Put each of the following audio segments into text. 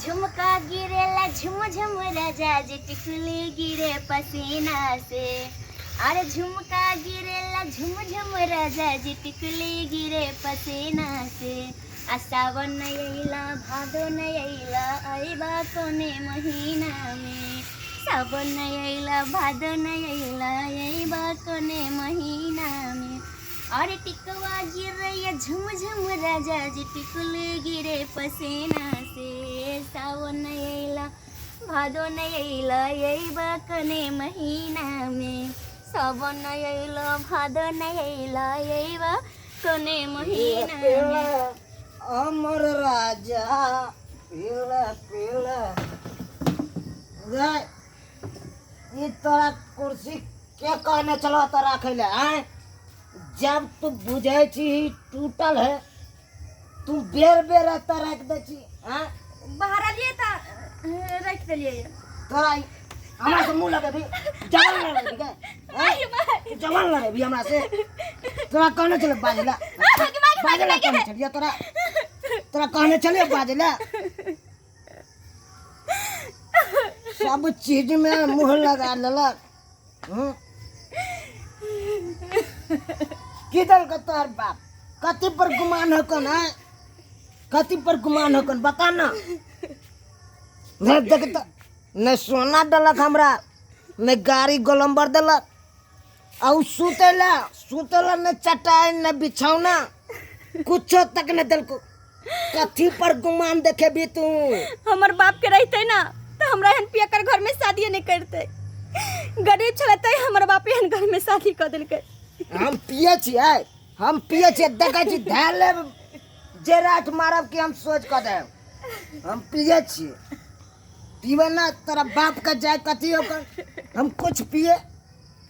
झुमका गिरेला झुम झुम राजा जी टिकुली गिरे पसीना से। अरे झुमका गिरेला झुम झुम राजा जी टिकुली गिरे पसीना से। आ सावन न अइला भादो न अइला अइबा कोने महीना में। सावन न अइला भादो न अइला अइबा कोने महीना में। अरे टिकवा गिरैया झुम झुम राजा जी टिकुल गिरे पसेना से। सावन अइला भादो न अइला अइबा कने महीना में। सावन अइला भादो न अइला अइबा कने महीना में। अमर राजा पीला पीला रे, ई तोरा कुर्सी के कहने चलो तो राखे ले आए। जब तू बुझे छी टूटल है, तू बेर बेर एतऽ राखि दै छी। आँय, बाहर आलिए तऽ राखि देलियै। तोरा हमरा से मुँह लगेबी, जवान लगेबी के? आँय? तू जवान लगेबी हमरा से? तोरा कहने चले बाजला, बाजला कहने चलिए तोरा, तोरा कहने चलिए बाजला। सब चीज में मुँह लगा लेलक। हम्म? की देलक तोहर बाप? कथी पर गुमान हकन है? कथी पर गुमान हकन बता ना। नहीं देख त नहीं सोना देलक हमरा, नहीं गाड़ी गोलम्बर देलक। आ सुतेला सुतेला नहीं चटाई नहीं बिछौना कुछो तक नहीं देलको। कथी पर गुमान देखेबी तू? हमर बाप के रहते ना तो हमरा एहन पियकर घर में शादी नहीं करते। गरीब छलै तै हमर बाप एहन घर में शादी कर देलकै। हम पिए छियै, हम पिए छियै, देखै छी धै लेब जे रात मारब कि हम सोच कऽ देब। हम पिए छियै, पीबै ना तोरा बाप के जाय कथी ओकर। हम कुछ पिए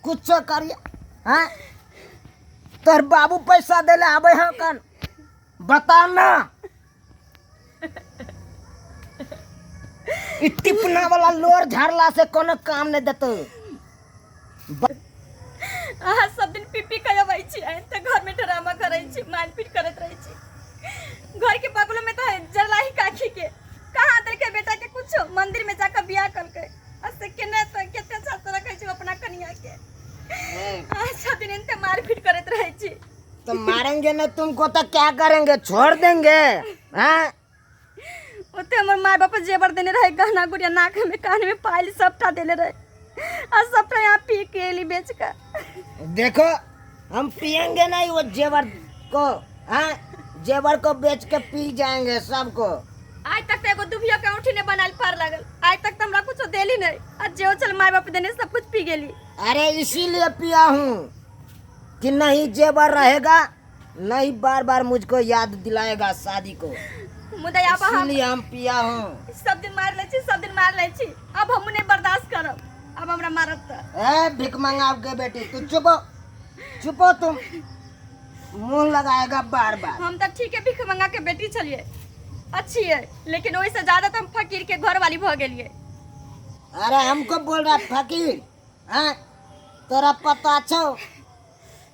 कुछो करिए। हाँ, तोहर बाबू पैसा देले आबै हँ कन बता ना। ई टिपना वाला लोर झाड़ला से कोनो काम नहीं देतो। अहाँ सब दिन पी पी के अबै छी तऽ घर में ड्रामा करै छी, मारपीट करैत रहै छी। घर के बगलो में तऽ जरलाही काकी के कहाँ देलकै बेटा के कुछो, मंदिर में जाकर बियाह कलकै आ से केना तऽ कते अच्छा से रखै छी अपना कनिया के। अहाँ सब दिन एनते मारपीट करैत रहै छी। तो मारेंगे ना तुमको तो क्या करेंगे, छोड़ देंगे? हाँ, ओते हमर माय बाप जेवर देने रहे, गहना गुड़िया, नाक में कान में पायल सबटा देने रहे आ सबटा यहाँ पी के एली बेच के। देखो हम पियेंगे नहीं वो जेवर को। हाँ, जेवर को बेच के पी जाएंगे सबको। आज तक तो एगो दुभिया के औंठी नहीं बनाल पार लागल, आज तक तो हमरा कुछो देली नहीं आ जे चल माय बाप देने सब कुछ पी गेली। अरे इसीलिए पिया हूँ कि नहीं जेवर रहेगा, नहीं बार बार मुझको याद दिलाएगा शादी को, मुदा आब हम इसीलिए हम पिया हूँ। सब दिन मार लै छी, सब दिन मार लै छी, अब हम नहीं बर्दाश्त करब, अब हमरा मारब त। ए भिख मंगाव के बेटी, तू चुप हो, चुप हो तुम, मुंह लगाएगा बार बार। हम तो ठीक है भिख मंगा के बेटी छलिए, अच्छी है, लेकिन ओहि से ज्यादा तो हम फकीर के घर वाली भ गेलिए। अरे हमको बोल रहा फकीर? हाँ, तोरा पता छौ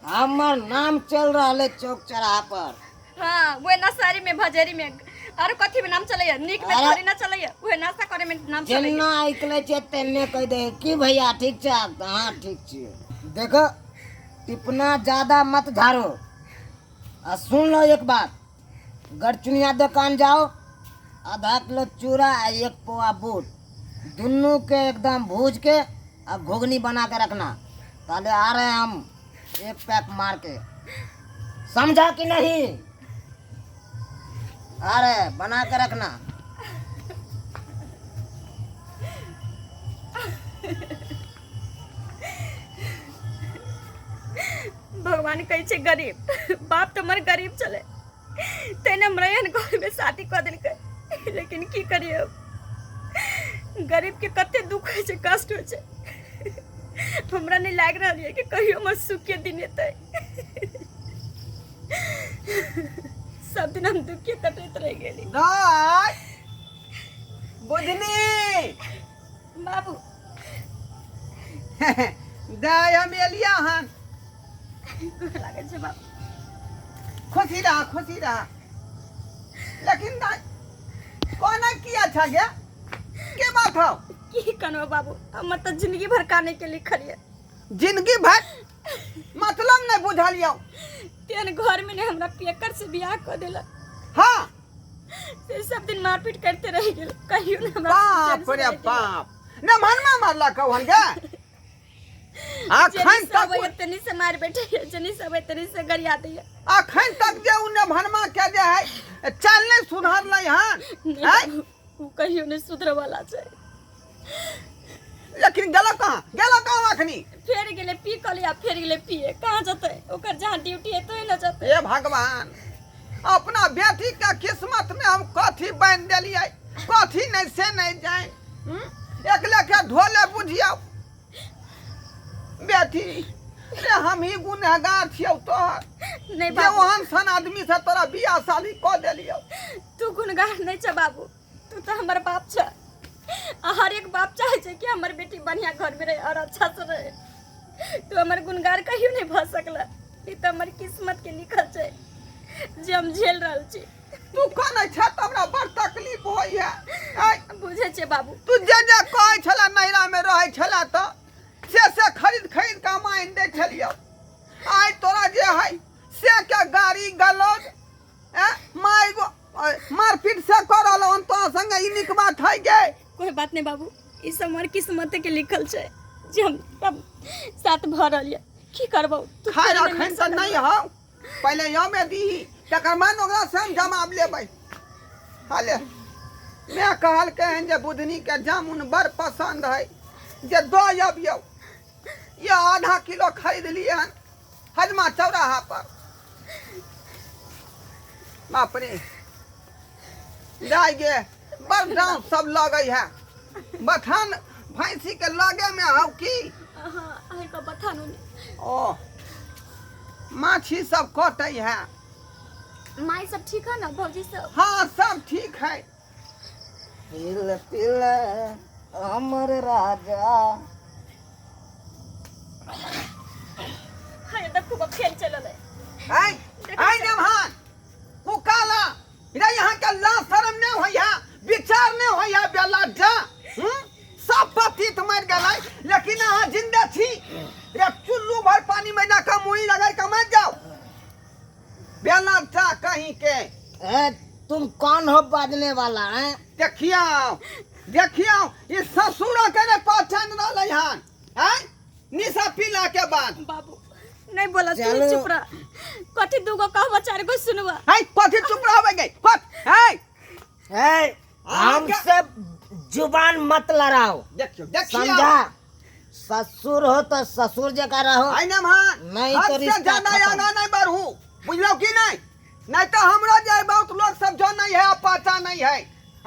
हमर नाम चल रहा है चौक चौराहा पर। हाँ, वो नशहरी में भजेरी में और कथी में नाम चलैया, नीक में अरे थोड़ी ना चलैया, उहे नाश्ता करे में नाम चलैया। जेना निकले छे तेने कह दे कि भैया ठीक छे? हाँ ठीक छे। देखो टिपना ज्यादा मत झाड़ो आ सुन लो एक बात, गरचुनिया दुकान जाओ, आधा किलो चूड़ा आ एक पौआ बूट दुनू के एकदम भूज के आ घुगनी बना के रखना। ताले आ रहे हैं हम एक पैक मार के, समझा कि नहीं? आ रहे हैं, बना के रखना। भगवान कहै छै गरीब बाप तो हमर गरीब छलै तैने हमरा एहन घर में शादी कऽ देलकै, लेकिन की करियै गरीब के कते दुख होइ छै, कष्ट होइ छै। हमरा नहीं लागि रहल यऽ कि कहियो हमर सुख के दिन एतै। सब दिन हम दुखे कटैत रहि गेली। दाय बुधनी बाबू दाय हम एलिया हन। गोर लागै छै बाबू। खुशी रह, खुशी रह। लेकिन दाय कोना किया छा गे के बात हौ की कनो बाबू हमर तऽ जिंदगी भर काने के लिखल ये जिंदगी भर मतलब नहीं बुझलियौ तेन घर में ने हमरा पियकर से बियाह कऽ देलक हाँ से सब दिन मारपीट करते रह गेल कहियो ने हमरा बाप चैन से रे रहै देलक। बाप ने मनमा मारला कहन गे अखन जनी तक सब अबै तनी से मार बैठे जनी सब अबै तनी से गरिया दैया अखन तक जे उ ने भनमा के जे है चाल नहीं सुधरलै हन नहीं हैं? बाबू, उ कहियो नहीं सुधरे वाला छै लेकिन गेलो कहाँ गेलो कहाँ अखनी फेर गेलै पी कऽ लिया फेर गेलै पिए कहाँ जेतै ओकर जहाँ ड्यूटी हेतै ने जेतै हे भगवान अपना बेटी के किस्मत में हम कथी बांधि देलियै कथी नहीं से नहीं जाए एकले के ढोले बुझियौ बेटी रे हम ही गुनहगार छियौ तोहर नहीं जे बाबू ओहन सन आदमी से तोरा बियाह शादी कऽ देलियौ तू गुनगार नहीं छ बाबू तू तो हमर बाप छ आ हर एक बाप चाहे छै कि हमर बेटी बढ़िया घर में रहे और अच्छा से रहे तू हमर गुनगार कहियो नहीं भऽ सकल ई तऽ हमर किस्मत के लिखल छै जे हम झेल रहल छी तू कनै छ तऽ हमरा बड़ तकलीफ होइए आँय बुझै छियै बाबू तू जे जे कहै छला नैरा में रहै छला तऽ से से खरीद खरीद कऽ हम आनि दै छलियौ आइ तोरा जे है से के गाड़ी गलौज ए माय गो मारपीट से कर रहलौ हन तोरा संगे ई नीक बात है गे कोई बात नहीं बाबू ई सब हमर किस्मत के लिखल छै जे हम सब साथ भऽ रहल यऽ की करबौ तू खाय थोड़े ने अखन मिल तऽ सकल नहि हौ पहिले यमे दीही तकर बाद ओकरा से हम जवाब लेबै हाले मैं कहलकै हन जे बुधनी के जामुन बड़ पसंद है जे दऽ अबियौ ये आधा किलो खरीद लिए हन हजमा चौराहा पर बाप रे जाय गे बड़ दाम सब लगै है बथान भैंसी के लगे में हौ की हाँ अहाँके बथान ओने। ओ माछी सब कटै है माय सब ठीक है ना भौजी सब हाँ सब ठीक है तिल तिल अमर राजा हाय देखू बा फेर चलल है आय आय नेमहान कुकाला रे यहाँ के लाज शरम नहीं होई है विचार नहीं होई है बेला जा हम्म? सब पतित मर गेलै लेकिन अहाँ जिंदा छी रे चुल्लू भर पानी में जाकर मुड़ी रगड़ के मर जाओ बेला जा कहीं के ए, तुम कौन हो बाजने वाला है देखियौ देखियौ ई ससुरो के ने पहचान रहलै हन आँय निशा पीला के बाद बाबू नहीं बोला तू चलो। चुप रह कथी दूगो कहबो चार गो सुनबा है कथी चुप रहबै गई कथ है ए, हमसे जुबान मत लड़ाओ देखियौ देखियौ समझा ससुर हो तो ससुर जगह रहो आई ना भान नहीं तो हद से रिश्ता ज्यादा खत्म। आगा नहीं बढ़ू बुझलौ कि नहीं नहीं तो हमरा जे बहुत लोग सब जो नहीं है अब पता नहीं है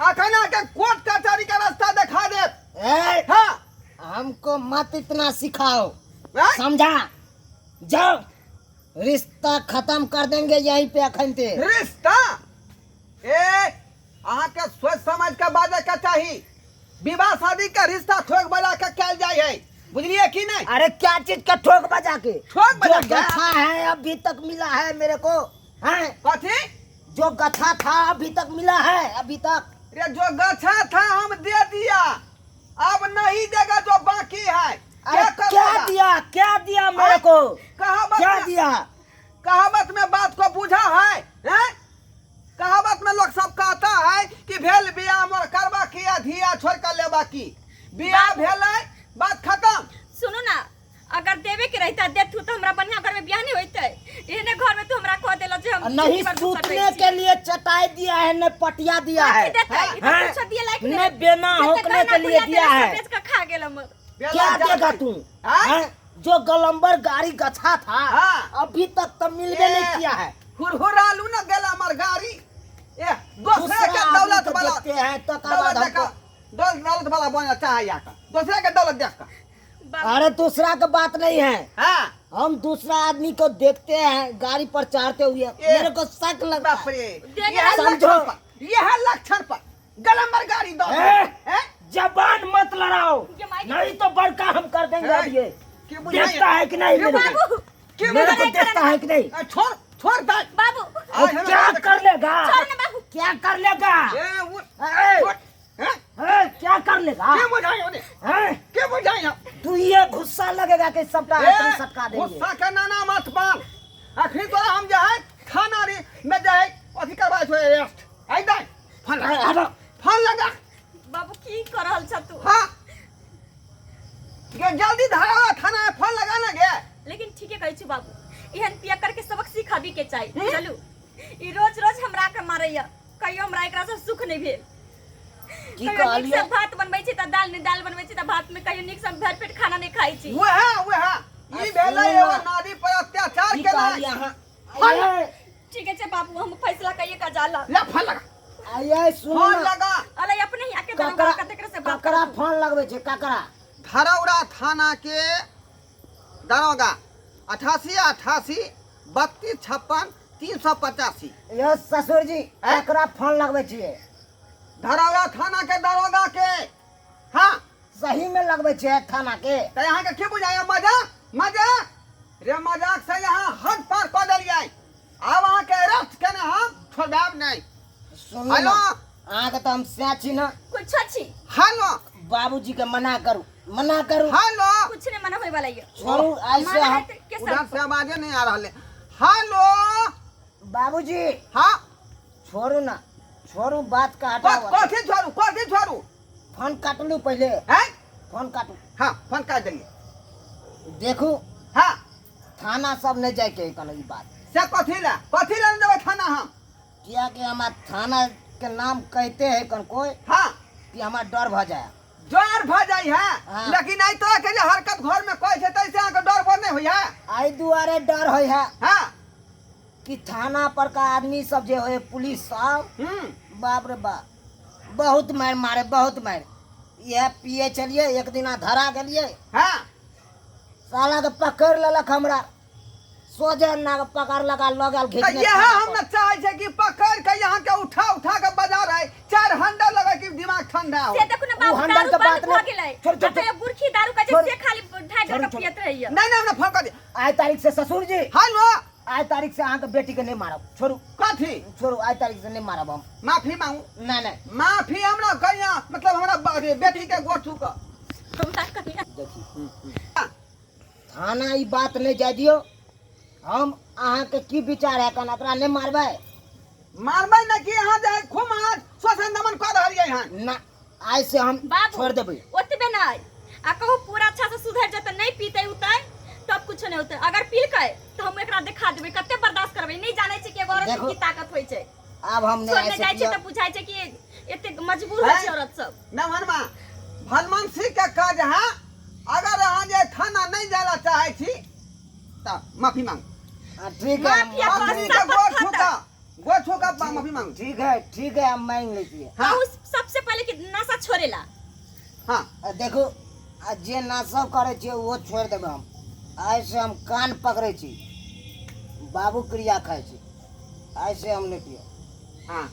अखन के कोर्ट कचहरी का रास्ता दिखा दे ए, हाँ हमको मत इतना सिखाओ आँय? समझा जाओ रिश्ता खत्म कर देंगे यहीं पे अखन ते रिश्ता ए अहाँ के सोच समझ के बाजे के चाही विवाह शादी के रिश्ता ठोक बजा के कैल जाय है बुझलिए कि नहीं अरे क्या चीज का ठोक बजा के ठोक बजा जो के? गथा है अभी तक मिला है मेरे को हैं कथी जो गथा था अभी तक मिला है अभी तक रे जो गछा था हम दे दिया अब नहीं देगा जो बाकी है अरे क्या क्या करोगा? दिया क्या दिया मेरे को कहावत क्या में, दिया कहावत में बात को बुझा है हैं? कहावत में लोग सब कहता है कि भेल बियाह मोर करबा की आ धिया छोड़ कर लेबा की बियाह भेल है बात खत्म सुनू ना अगर देवे के रहता देतू तो हमरा बढ़िया घर में बियाह नहीं होते एहने घर में तू हमरा कह देला जे हम नहीं जिंदगी भर भूखल सूतने रहै छी। के लिए चटाई दिया है न पटिया दिया है कथी देतै? ई तऽ हैं? कुछो दिए लायक नहीं नहीं बेना जते होकने गहना के लिए गुड़िया दिया देले, है सब बेच के खा गेल हमर क्या देगा तू हैं? हैं? जो गलम्बर गाड़ी गछा था हाँ। अभी तक तो मिलबे ए, नहीं किया है हुरहुरालू न गेला हमर गाड़ी ए दोसरे दूसरा के आदमी दौलत को वाला देखते हैं तो का दौलत बाद देखा हमको दौलत वाला बनना चाहे का दूसरे के दौलत देख का अरे दूसरा का बात नहीं है हाँ हम दूसरा आदमी को देखते हैं गाड़ी पर चढ़ते हुए मेरे को शक लगता बाप है रे देख यह समझो। लक्षण पर यह लक्षण पर गलम्बर गाड़ी दो ए? हैं? जबान मत लड़ाओ ये माइक- नहीं तो बड़का हम कर देंगे ए? अब ये की बुझाइए? देखता है कि नहीं की मेरे बुझाइए? को बाबू की मेरे को बुझाइए? देखता है कि नहीं ए, छोड़ छोड़ दे बाबू आज और हमें क्या बात कर लेगा छोड़ ना बाबू क्या कर लेगा ए, वो ए, छोड़। हैं? ए, क्या कर लेगा के बुझाई होने हैं? के बुझाई हो? तू ये गुस्सा लगेगा कि सबटा हाथ सटका देंगे। गुस्सा के नाना मत बाल। अखनी तोरा हम जे है थाना रे में जे है अथी करवा छो अरेस्ट। आई दे फोन लगा, हटो। फोन लगा। बाबू की कर रहल छ तू? हाँ गे जल्दी धरा थाना में फोन लगा ना गे। लेकिन ठीके कहै छी बाबू, एहन पिया करके सबक सिखाबी के चाही। चलू, ई रोज रोज हमरा के मारैया, कहियो हमरा एकरा से सुख नहीं भेल। की कहियो नीक कहलियै? से भात बनबै छी त दाल नहीं, दाल बनबै छी त भात में कहियो नीक से भरि पेट खाना नहीं खाइ छी। वएह वएह ई भेलै एगो नारी पर अत्याचार की केनाइ। कहलियै अहाँ? आइए, ठीक है बाबू, हम फैसला कहिए का जाला। ले फोन लगा, आइए सुन फोन ना। लगा। अरे अपने ही आके दरोगा ककरा का तेकरा से बात ककरा करू। फोन लगबै छै? ककरा? धरौरा थाना के दरोगा 88 88 32 56 385। यो ससुर जी, ककरा फोन लगबै छियै? धरौरा थाना के दरोगा के। हाँ सही में लगबै छियै थाना के? तऽ अहाँके की बुझाइया? मजाक मजाक रे, मजाक से यहाँ हद पार कऽ देलियै। आब अहाँके अरेस्ट केने हम छोड़ायब नहि। सुनू हेलो। ना, अहाँके तऽ हम सएह छी ने। कुछ छी। हेलो। बाबूजी के मना करू, मना करू। हेलो। कुछ नहीं मना होय वाला ये। छोड़ू ऐसे मना हम है त के उधर सब से आवाजे नहीं आ रहल है। हेलो बाबूजी। हाँ छोड़ू ना, छोड़ू बात का हटाओ। कथी छोड़ू, कथी छोड़ू? फोन काटलू पहले। हैं? फोन काटू। हाँ फोन काट देलिए। देखू। हाँ थाना सब नहीं जाए के कोनो ई बात। से कथी ला, कथी ला नहीं देबै थाना हम? किया कि हमार थाना के नाम कहते हैं कौन कोई। हाँ कि हमार डर भ जाए। डर भ जाए है। हाँ। लेकिन आई तरह के जे हरकत घर में कहै छै तैसे अहाँके डर भर नहीं होय है। आई दुआरे डर होय है। हाँ कि थाना पर का आदमी सब जे होय पुलिस सब, बाप रे बाप बहुत मार मारे, बहुत मार। यह पिए चलिए एक दिन धरा गेलिए। हाँ साला के पकड़ लेलक हमरा, सोझे ना के पकड़ लगा लग गेल तऽ घिचने इएह थाना हम पर। न चाहै छै कि पकड़ के यहाँ के उठा उठा के बाजार है, 4 हंडा लगे कि दिमाग ठंडा हो। से देखो ना उ बाबू, हंडल दारू के बंद बात भऽ नहीं। गेलै। छोड़, छोड़, आ तऽ बुरखी दारू कहै छै छोड़। से खाली ढाई छोड़, ढाई छोड़। पियत रहैया। नहीं नहीं हमरा फोन कर दे। आइ तारीख से ससुर जी। हेलो। आइ तारीख से अहाँके बेटी के नहीं मारब। छोड़ू। कथी? छोड़ू, आइ तारीख से नहीं मारब हम। माफी मांगू? नहीं नहीं। माफी हमरा कहिया, मतलब हमरा बेटी के गोड़ छू कऽ। हमरा कहिया। देखी थाना ई बात नहीं जाय दियो। हम अहाँके की विचार है कन एकरा नहीं मारबै? मारबै ना कि अहाँ जे खूब अहाँ शोषण दमन कऽ रहलियै हन। ना आइ से हम बाबू, छोड़ देबै। ओतबे नहीं, आ कहू पूरा अच्छा से सुधर जेतै, नहीं पीतै उतै तब कुछ नहीं होतै। अगर पीलकै तऽ हम एकरा देखा देबै कते बर्दाश्त करबै। नहीं जानै छै कि एगो औरत के देखो। की ताकत होइ छै। आब हम नहीं छोड़ने आइ से जाइ छै पियब। तऽ बुझाइ छै कि एते मजबूर होइ छै औरत सब। नवहनमा भलमनसी के काज है, अगर अहाँ जे थाना नहीं जाय ला चाहै छी तऽ माफी मांगू। हाँ, ठीक है, माफिया हम पास माफी के गोड़ शपथ छू खाता। कऽ, गोड़ छू कऽ माफी मांगू। ठीक है, ठीक है, हम मांग लै छियै। हाँ। कहू सबसे पहले कि नशा छोड़ेला। हाँ। आ देखू, आ जे नशा करै छियै ओहो छोड़ि देबै हम। आइ से हम कान पकड़ै छी, बाबू क्रिया खाइ छी, आइ से हम नहीं पियब। हाँ।